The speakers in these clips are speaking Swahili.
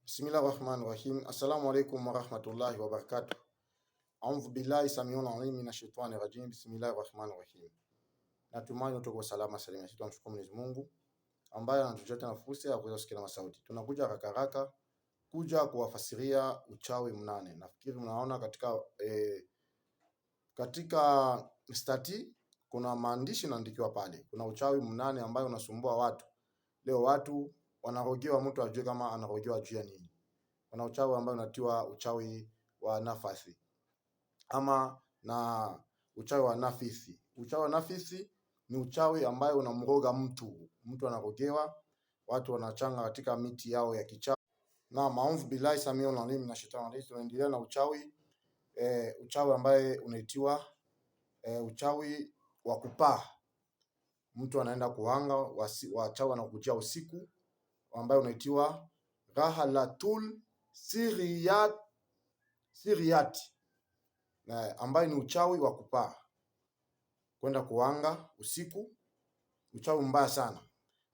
Bismillah rahman rahim. Assalamu alaikum warahmatullahi wabarakatuh. Audhu billahi samiul alim minash shaitani rajim. Bismillahir rahmanir rahim. Natumai tuko salama salimia. Sisi tunamshukuru Mwenyezi Mungu ambaye anatujalia na fursa ya kuweza kusikia masauti. Tunakuja haraka haraka kuja kuwafasiria uchawi mnane. Nafikiri mnaona katika katika stati kuna maandishi yanaandikiwa pale. Kuna uchawi mnane ambayo unasumbua watu. Leo watu wanarogewa, mtu ajue kama anarogewa juu ya nini. Kuna uchawi ambao unatiwa uchawi wa nafasi ama na uchawi wa nafisi. Uchawi wa nafisi ni uchawi ambayo unamroga mtu, mtu anarogewa, watu wanachanga katika miti yao ya kichawi. Na maovu billahi samiul alim na shetani rajim. Tunaendelea na uchawi uchawi ambaye unaitiwa uchawi wa kupaa. Mtu anaenda kuhanga, wachawi wanakujia usiku, ambaye unaitiwa rahalatul siriyat siriyati, ambaye ni uchawi wa kupaa, kwenda kuanga usiku, uchawi mbaya sana.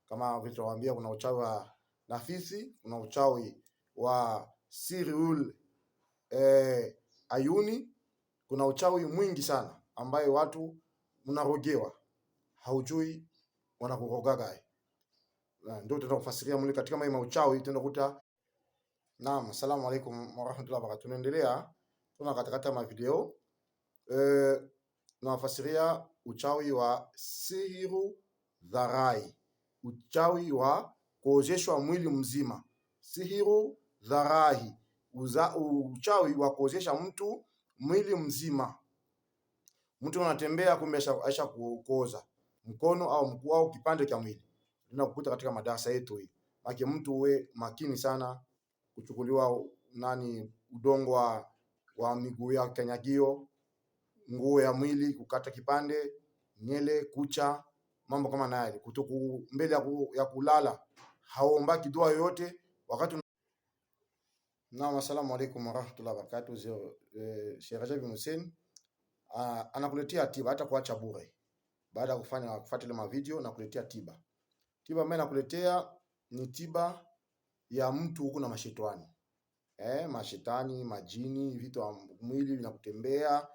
Kama vile tunawaambia, kuna uchawi wa nafisi, kuna uchawi wa siriul ayuni, kuna uchawi mwingi sana ambaye watu mnarogewa, haujui wanakurogaga. Ndio tutaenda kufasiria mle katika maima uchawi tutaenda kuta. Naam, asalamu alaykum warahmatullahi wabarakatuh. Tunaendelea tunakatakata ma video nawafasiria uchawi wa sihiru dharai, uchawi wa kuozeshwa mwili mzima. Sihiru dharahi, uchawi wa kuozesha mtu mwili mzima. Mtu anatembea kumbe aisha kuoza mkono au mguu au kipande cha mwili. Tunakukuta katika madarasa yetu hii. Maki mtu uwe makini sana kuchukuliwa nani udongo wa miguu ya kanyagio, nguo ya mwili kukata kipande, nyele, kucha, mambo kama nayo. Kutoku mbele ya kulala haombaki dua yoyote wakati. Naam, assalamu alaikum warahmatullahi wabarakatuh. Sheikh Rajab bin Hussein anakuletea tiba hata kuacha bure. Baada ya kufanya kufuatilia ma video na kuletea tiba. Tiba ambayo nakuletea ni tiba ya mtu huku na mashetani. Mashetani, majini, vitu vya mwili vinakutembea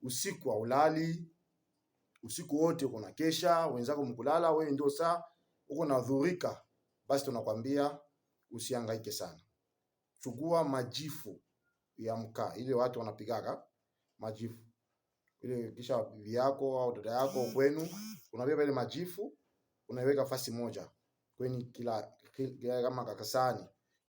usiku haulali, usiku wote uko na kesha, wenzako mkulala, wewe ndio saa uko nadhurika. Basi tunakwambia usihangaike sana. Chukua majifu ya mkaa, ile watu wanapigaka majifu ile, kisha bibi yako au dada yako kwenu, unabeba ile majifu unaiweka fasi moja kwenye kila kama kakasani.